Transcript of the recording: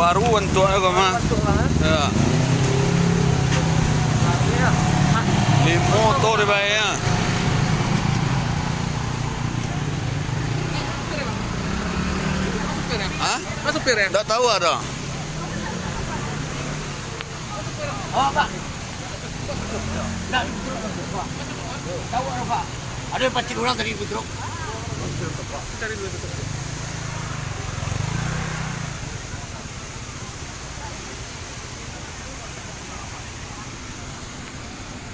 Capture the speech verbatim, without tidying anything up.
Baru bantuak ko mah. Ya. Limo tu dibayar. Hah? Ndak tahu ado. Ado yang pacik urang tadi di truk.